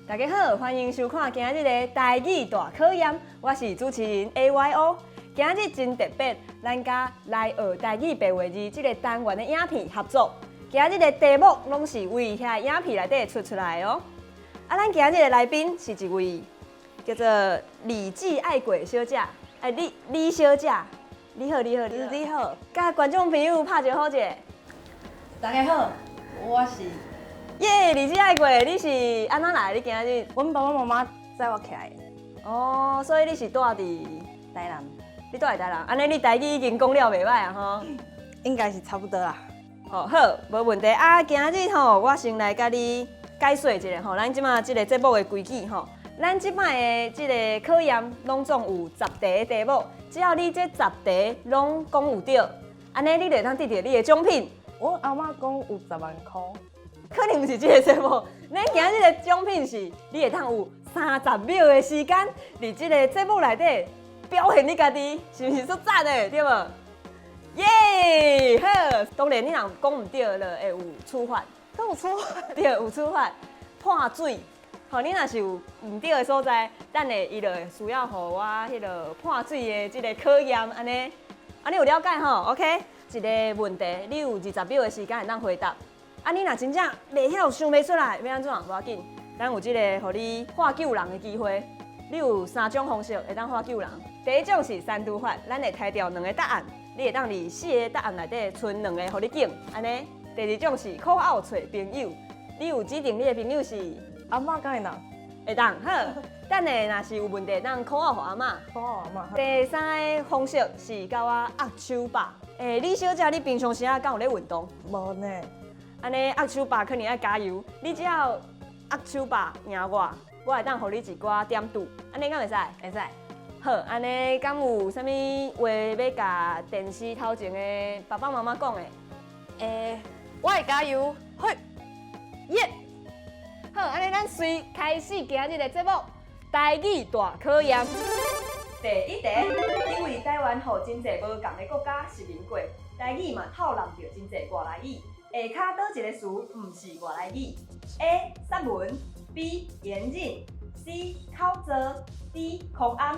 大家好，歡迎收看今日的台語大考驗，我是主持人 AYO。今日真特別，咱佮來學台語白話字這個單元的影片合作。今日的題目攏是為遐影片內底出出來的哦。啊，咱今日的來賓是一位叫做李志愛國小姐，哎，李李小姐，你好，你好，你好，你好，佮觀眾朋友拍招呼者。大家好，我是耶，李志愛國，你是按怎來？你今日？阮爸爸媽媽載我起來的。哦，所以你是住佇台南。你住佇台南，按呢你台語已經講了袂䆀啊吼？應該是差不多啦。哦，好，無問題。啊，今日吼，我先來佮你解說一下吼，咱這馬這個節目的規矩吼。咱這擺的這個考驗攏總有十題的題目，只要你這十題攏講有對，按呢你就會當得著你的獎品。我阿嬤講有10萬箍。可能毋是這個節目，咱今日的獎品是，你會當有30秒的時間，佇這個節目內底表現你家己，是毋是足讚的，對無？耶，好，當然你若講毋對了，會有處罰。閣有處罰？對，有處罰，潑水。吼，你若是有毋對的所在，等下伊就會需要予我彼个潑水的這個考驗，按呢，按呢有了解吼？OK，一個問題，你有20秒的時間會當回答。啊，你若真正袂曉想袂出來，欲按怎？無要緊，咱有這個予你喝救人的機會。你有三種方式會當喝救人。第一種是刪除法，咱會刣掉兩个答案，你會當佇四个答案內底賰兩个予你揀，按呢。第二種是 call out 揣朋友，你有指定你的朋友是阿嬤敢會當？會當，好。等下若是有問題，當 call out 予阿嬤。 call out 阿嬤。第三個方式是佮我握手吧。欸，李小姐，你平常時啊敢有咧運動？無呢。按呢握手吧可能愛加油。你只要握手吧贏我，我會當予你一寡點拄。按呢敢會使？會使。好，按呢敢有啥物話欲共電視頭前的爸爸媽媽講的？欸，我會加油，嘿，耶！好，按呢咱隨開始今日的節目《台語大考驗》。第一題，因為台灣予真濟無仝的國家殖民過，台語嘛透納著真濟外來語。下跤佗一个詞毋是外來語？A. 煞文，B. 嚴忍，C. 口座，D. 空暗。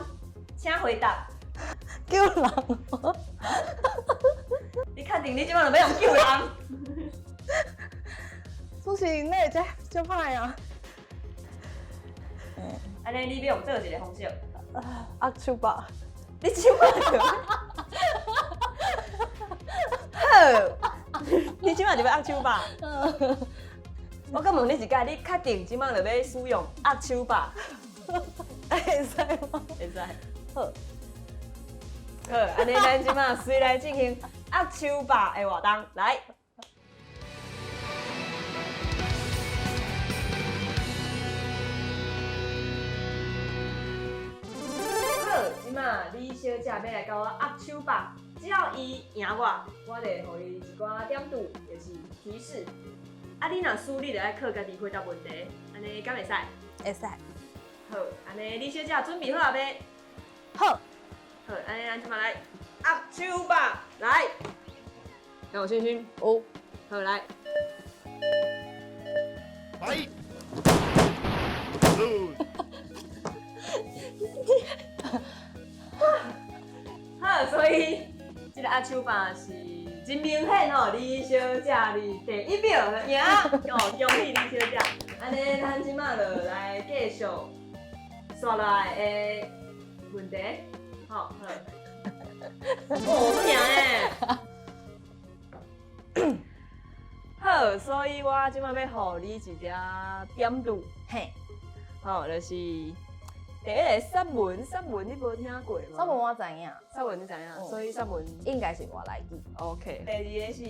請回答。救人。你確定你這擺就欲用救人？主持人，你會這足歹啊？按呢，你欲用佗一个方式？握手吧。你這擺就好，你這擺就欲握手吧？我閣問你一擺，你確定這擺就欲使用握手吧？會使嗎？會使。好。好，按呢咱這擺隨來進行握手吧的活動，來。好，這擺李小姐欲來佮我握手吧，只要伊贏我，我就會予伊一寡點拄，就是提示。啊，你若輸，你就愛靠家己回答問題，按呢敢會使？會使。好，按呢李小姐準備好啊未？好。好，按呢咱這擺來握手吧，來，有無信心？有。好，來。來。好，所以這个握手吧是真明顯吼，李小姐你第一秒就贏，哦，恭喜李小姐。按呢，咱這擺就來繼續紲落來的問題，好，好。哦，足贏的。好，所以我這擺欲予你一寡點拄，好，就是第一个煞文，煞文你無聽過嗎？煞文我知影。煞文你知影，所以煞文應該是外來語。 OK。第二個是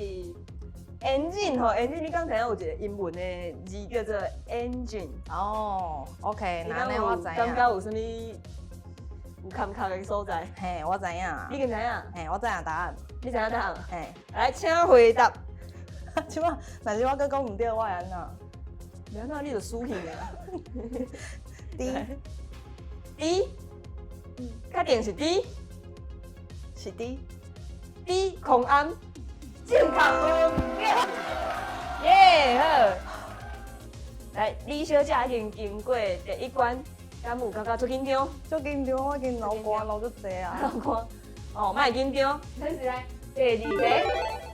engine 吼，engine 你敢知影有一个英文的字叫做 engine？哦，OK，那按呢我知影。感覺有啥物有坎坷的所在？嘿，我知影。你敢知影？嘿，我知影答案。你知影答案？嘿。來，請回答。這擺，若是我閣講毋對，我會按怎？欲按怎你就輸去啊。 D。 D，確定是 D，是 D。 D 空暗，正確無？耶，好。來，來，李小姐已經經過第一關，敢有感覺足緊張？足緊張，我已經流汗流足濟啊！流汗。哦，莫緊張。開始來，第二題，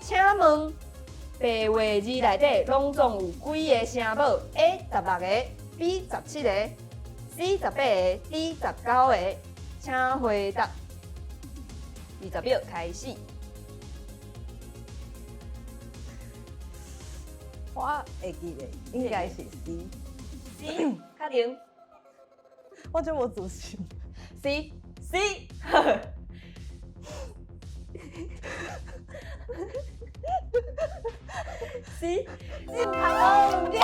請問白話字內底攏總有幾个聲母？A 16个，B 17个，C 18个，D 19个。請回答。20秒開始。我會記得應該是 C。 C，確定？我真無自信。 C C。C，正確無對。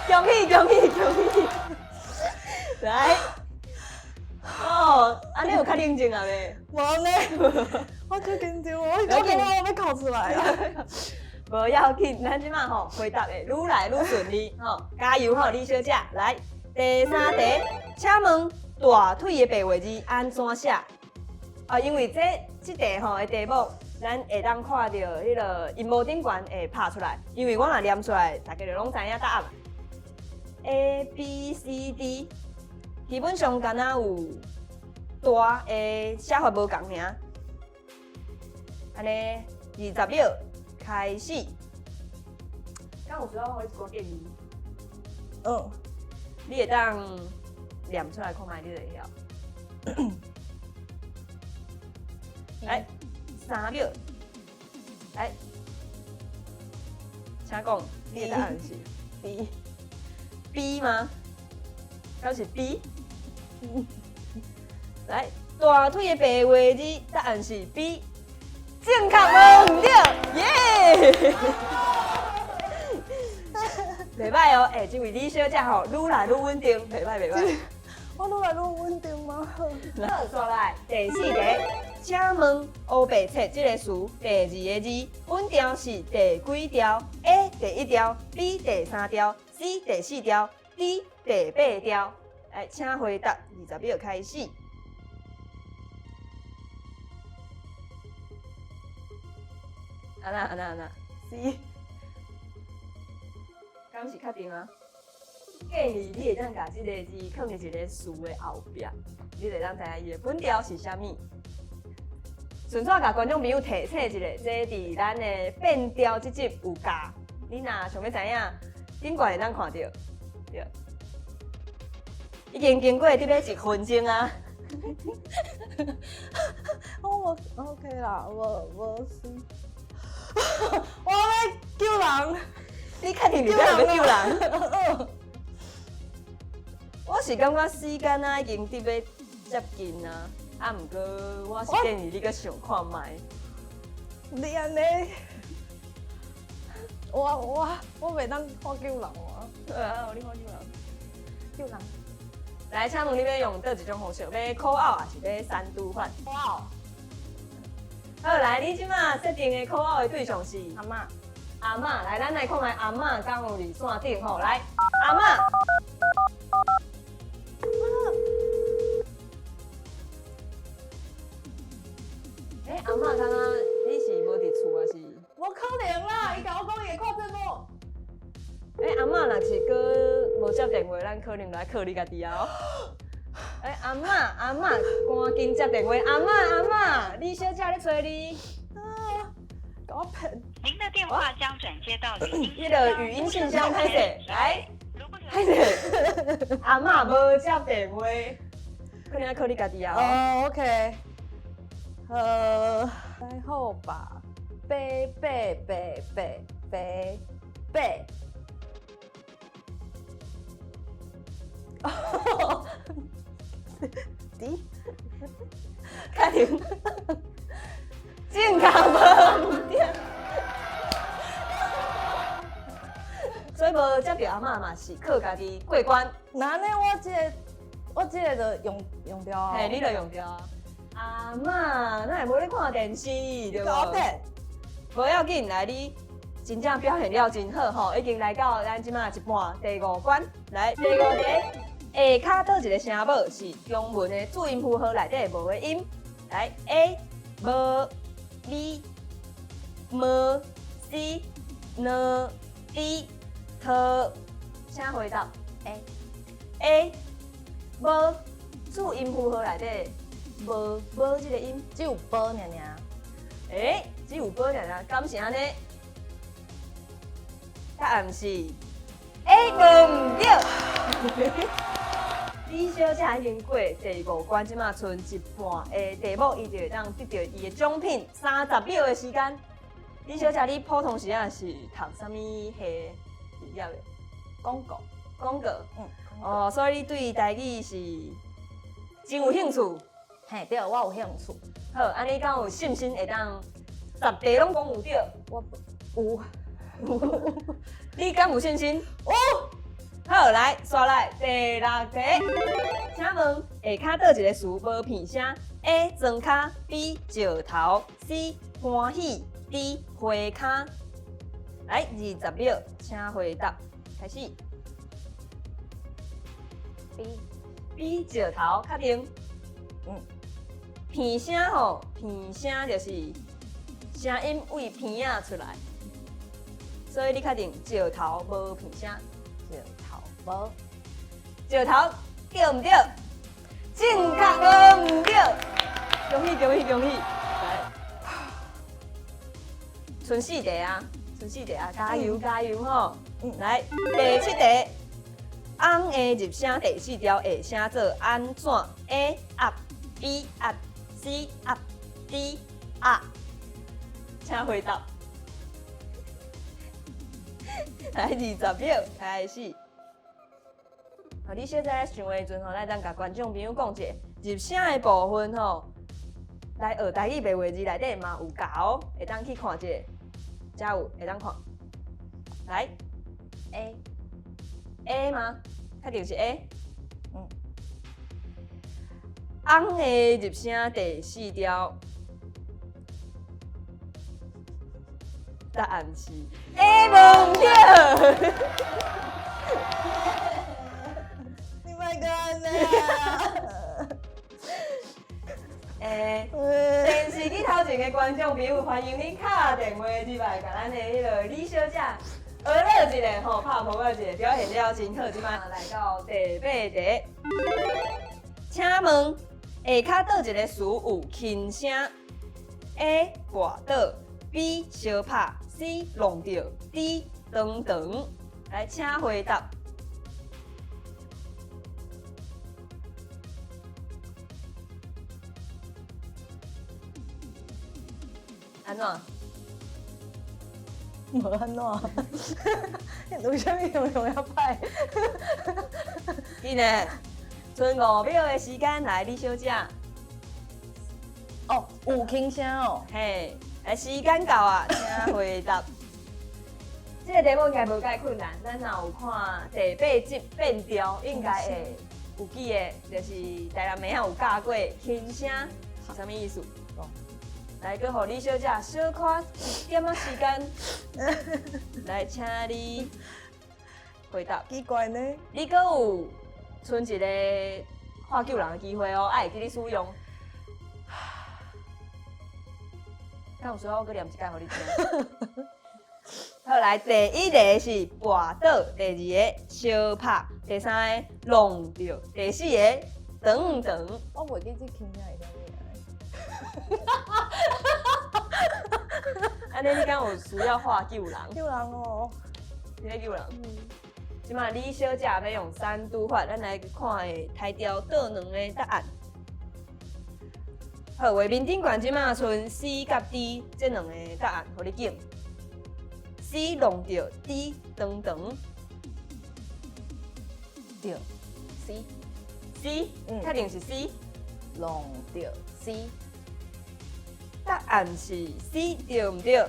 恭喜恭喜恭喜！來，哦，按呢有較冷靜啊未？無呢，我足緊張，我感覺我欲哭出來啊！無要緊，咱這馬吼回答會愈來愈順利吼，加油吼，李小姐！來，第三題，請問大腿的白話字按怎寫？啊，因為這題吼的題目，咱會當看著彼个螢幕頂懸會拍出來，因為我若念出來，大家就攏知影答案。A B C D，基本上敢若有大的寫法無仝爾。按呢，20秒開始。敢有需要予你一寡建議？嗯。你會當念出來看覓，你就會曉。來，3秒。來，請講，你的答案是 B。 B 嗎？敢是 B？來，大腿的白話字答案是 B，正確無毋對，耶！袂䆀哦，欸，這位李小姐吼，愈來愈穩定，袂䆀袂䆀。我愈來愈穩定嗎？好，煞來第四題，請問烏白切這个詞第二个字韻調是第幾調？A 第一調，B 第三調，C 第四調，D 第八調。來，請回答，20秒開始。按怎按怎按怎？C，敢是確定啊？建議你會當共這个字囥佇一个詞的後壁，你就會當知影伊的本調是啥物。順紲共觀眾朋友提醒一下，這佇咱的變調這集有教，你若想欲知影，頂懸會當看著。對，已經經過得欲一分鐘啊。我無 OK 啦，無無事。我欲救人，你確定你欲救人？我是感覺時間啊已經得欲接近啊，啊，毋過我是建議你閣想看覓。你按呢？我袂當看救人啊！對啊，你看救人。救人。來，請問你欲用佗一種方式？欲 call out 抑是欲三拄法？call out。好，來，你這馬設定的 call out 的對象是阿嬤。阿嬤，來，咱來看覓阿嬤敢有佇線頂吼，來，阿嬤。欸，阿嬤，剛剛你是無佇厝抑是？無可能啦！伊共我講伊會看節目。欸，阿嬤若是閣無接電話，咱可能就愛靠你家己啊！欸，阿嬤，阿嬤，趕緊接電話！阿嬤，阿嬤，李小姐咧揣你。啊，共我騙。您的電話將轉接到語音。彼个語音信箱歹勢，來，歹勢。阿嬤無接電話，可能愛靠你家己啊！哦，OK。來好吧，八八八八八八。D，確定，正確無毋對。所以無接著阿嬤嘛是靠家己過關。那按呢，我這個就用著啊。嘿，你就用著啊。阿嬤，哪會無咧看電視？對無？無要緊，來你真正表現了真好吼，已經來到咱這馬一半第五關。來，第五題，下跤佗一个聲母是中文的注音符號內底無的音。來，A、無、B、M、C、N、D、T。桃，請回答。 A。 A。無，注音符號內底無無這个音，只有波爾爾。欸，只有波爾爾，敢是按呢？答案是 A，無毋對。李小姐已經過第五關，這馬賰一半的題目，伊就會當得著伊的獎品。30秒的時間，李小姐，你普通時仔是讀啥物系畢業的？廣告。廣告。嗯。哦，所以你對台語是真有興趣。嘿，對，我有興趣。好，按呢敢有信心會當10題攏講有對？我有。你敢有信心？有。好，來，煞來第六題，請問下跤佗一个詞無鼻聲？A. 庄跤，B. 石頭，C. 歡喜，D. 花跤。來，20秒，請回答，開始。 B。 B 石頭，確定？嗯。鼻聲吼，鼻聲就是聲音對鼻仔出來，所以你確定石頭無鼻聲？石頭無。石頭對毋對？正確無毋對？恭喜恭喜恭喜！來，賰四題啊，賰四題啊，加油加油吼！來，第七題，翁的入聲第四調會寫做按怎？A 鴨，B 鴨，C 鴨，D 鴨，請回答。來，20秒開始。好，你小在想的時陣吼，咱當共觀眾朋友講者，入聲的部分吼，來學台語白話字內底嘛有教哦，會當去看者，遮有會當看。來，A A 嗎？確定是 A。嗯。翁的入聲第四調，答案是 A，無毋對。你莫閣按呢啊！欸，電視機頭前的觀眾朋友，歡迎恁敲電話入來，共咱的彼个李小姐學樂一下吼，拍撲一下，表現了真好。這擺來到第八題，請問下跤佗一个詞有輕聲？A 跋倒，B 相拍，C 弄著，D 長長。來，請回答。按怎？無按怎？為啥物用用遐歹？緊嘞，賰5秒的時間來，李小姐。哦，有輕聲哦。嘿，來，時間到啊，請回答。這個題目應該無介困難，咱若有看第八集變調，應該會有記得，就是台南妹仔有教過輕聲是啥物意思。來，閣予李小姐小可一點仔時間，來，請你回答。奇怪呢？你閣有賰一个喝救人的機會哦，愛會記你使用。敢有需要我閣念一擺予你聽？好，來，第一个是跋倒，第二个相拍，第三个弄著，第四个長長。我袂記這輕聲是啥物啊？按呢你敢有需要喝救人？救人哦！你咧救人？這擺李小姐欲用三拄法，咱來看會刣掉佗兩个答案。好，畫面頂懸這擺賰 C 佮 D 這兩个答案，予你揀。C 弄著，D 長長。對，C。 C，確定是 C。弄著 C。答案是 C，對毋對？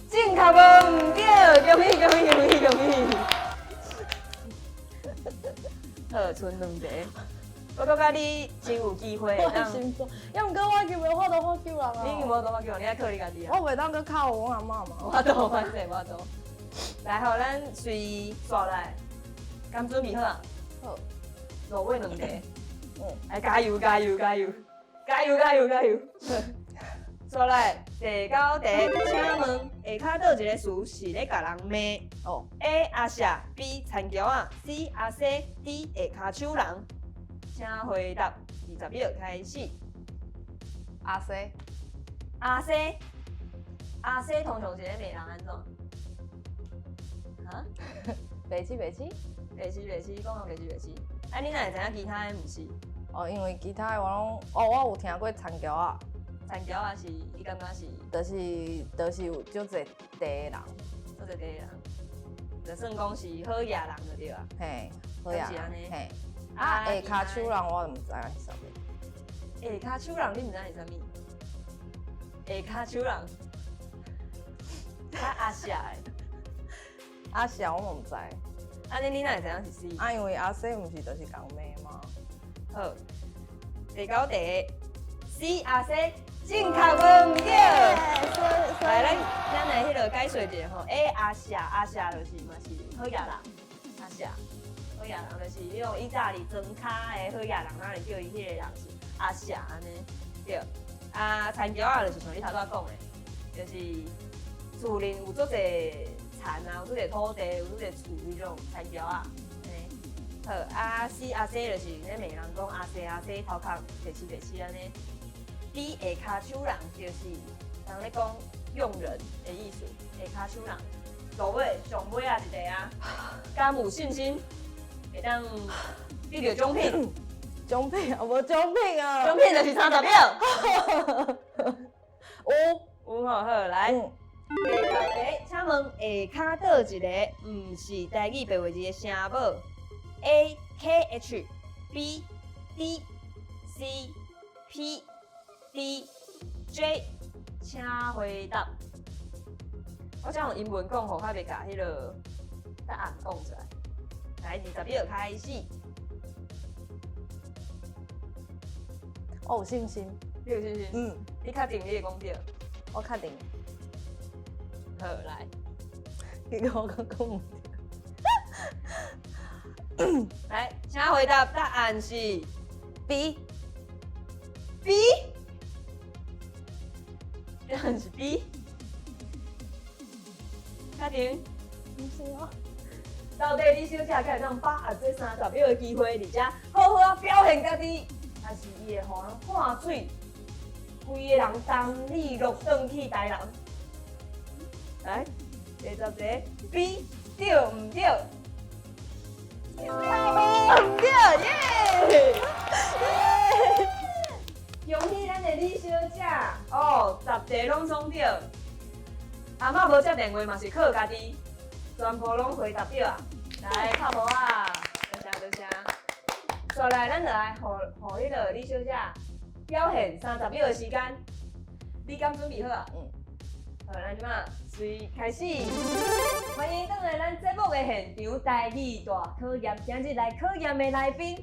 正確無毋對，恭喜恭喜恭喜恭喜！好，賰兩題。我感覺你真有機會。我的心臟，抑毋過我已經無法度喝救人啊！你已經無法度喝救人，你愛靠你家己啊！我袂當閣靠阮阿嬤嘛。無法度，反正無法度。來，予咱隨煞來，敢準備好啊？好。落尾兩題。嗯。來，加油加油加油！加油加油加油！煞來第九題，請問下跤佗一个詞是咧共人罵？哦。 A 阿舍，B 田橋仔，C 阿西，D 下跤手人。請回答，20秒開始。阿西。阿西，阿西通常是咧罵人按怎？哈？白痴白痴。白痴白痴，講到白痴白痴。啊，你哪會知影其他的毋是？哦，因為其他的我攏，哦，我有聽過田橋仔。田橋仔是，伊感覺是？就是有足濟地的人。足濟地的人，就算講是好野人就對啊。嘿，好野人。嘿。啊，下跤手人我毋知影是啥物。下跤手人你毋知是啥物？下跤手人，較阿舍的。阿舍我嘛毋知。按呢你哪會知影是 C？啊，因為阿西毋是就是共罵嗎？好，第九題，C 阿西正確無毋對。來，咱來彼个解說一下吼。A 阿舍，阿舍就是嘛是好野人，阿舍好野人就是彼種以早佇莊跤的好野人，咱會叫伊彼个人是阿舍按呢。對。啊，田橋仔就是像你頭拄仔講的，就是厝裡有足濟田啊，有足濟土地，有足濟厝彼種田橋仔。好，啊 C 阿西就是咧罵人講阿西阿西頭殼白痴白痴按呢。D 下跤手人就是人咧講用人的意思，下跤手人。落尾上尾仔一個啊，敢有信心會當得著獎品？獎品啊，無獎品啊！獎品就是30秒。有有吼，好來。第十題，請問下跤佗一個毋是台語白話字的聲母？A K H B D C P D J，請回答。我想用英文講吼，較袂共彼个答案講出來。來，20秒開始。我有信心。你有信心？嗯。你確定你會講對？我確定。好，來。結果我閣講毋對。來，請回答，答案是 B。 B。答案是 B。確定？毋是哦。到底李小姐敢會當把握這30秒的機會，而且好好仔表現家己，還是伊會予人破水，規個人同你落轉去台南？來，第十題，B 對毋對？毋對，耶！恭喜咱的李小姐，哦，十題攏總對。阿嬤無接電話嘛是靠家己，全部攏回答對啊！來，拍鼓仔，多謝多謝。煞來，咱就來予予彼个李小姐表現30秒的時間，你敢準備好啊？嗯。好，咱這馬隨開始，歡迎轉來咱節目的現場，台語大考驗，今日來考驗的來賓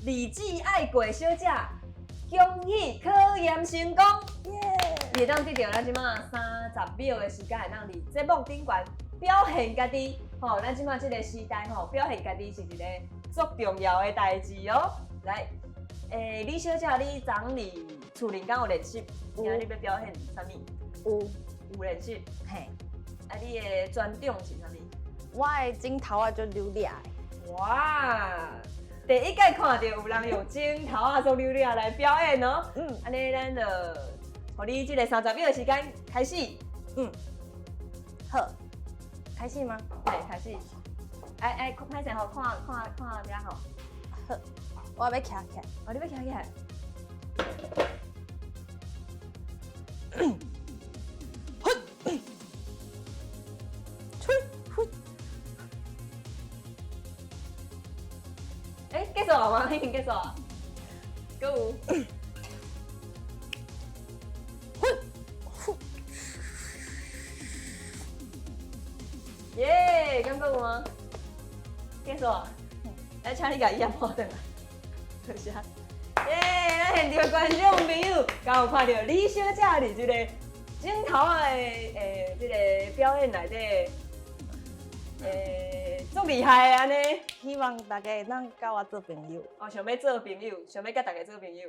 李志愛過小姐，恭喜考驗成功！耶！伊會當得著咱這馬30秒的時間，會當佇節目頂懸表現家己。吼，咱這馬這个時代吼，表現家己是一個足重要的代誌哦。來，李小姐，你昨昏佇厝裡敢有練習？今仔日欲表現啥物？有。有練習。嘿。啊，你的專長是啥物？我的剪頭仔足溜掠的。哇！第一擺看著有人用剪頭仔做溜掠來表演哦。按呢，咱就予你這个30秒的時間開始。嗯。好，開始嗎？對，開始。哎哎，歹勢吼，看看看遮吼。好，我欲徛起來。哦，你欲徛起來。欸，結束了嗎？已經結束了。閣有。耶，敢閣有嗎？結束了。來，請你共椅仔搬轉來。多謝。耶，咱現場觀眾朋友，敢有看著李小姐佇這個剪頭仔的這个表演內底，足厲害的按呢。希望大家會當佮我做朋友。哦，想欲做朋友，想欲佮大家做朋友。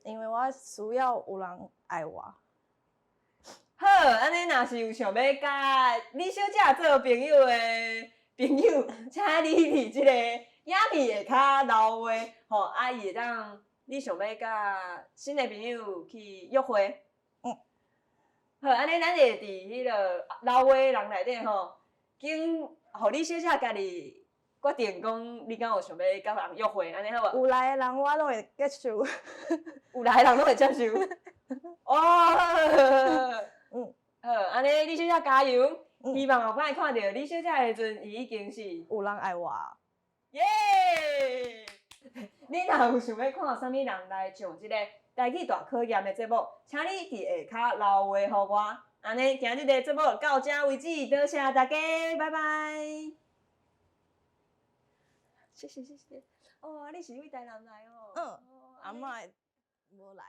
因為我需要有人愛我。好，按呢若是有想欲佮李小姐做朋友的朋友，請你佇這个影片下跤留話，吼，啊伊會當你想欲佮新的朋友去約會。好，按呢咱會佇彼个留話的人內底吼，揀予李小姐家己決定講，你敢有想欲佮人約會，按呢好無？有來的人我攏會接受。有來的人攏會接受。哦，好，按呢李小姐加油！希望後擺看著李小姐的時陣，伊已經是有人愛我。耶！你若有想欲看啥物人來上這个台語大考驗的節目，請你佇下跤留話予我。按呢，今日的節目到這為止，多謝大家，拜拜。謝謝謝謝。哦，你是佇台南來哦？嗯，阿嬤無來。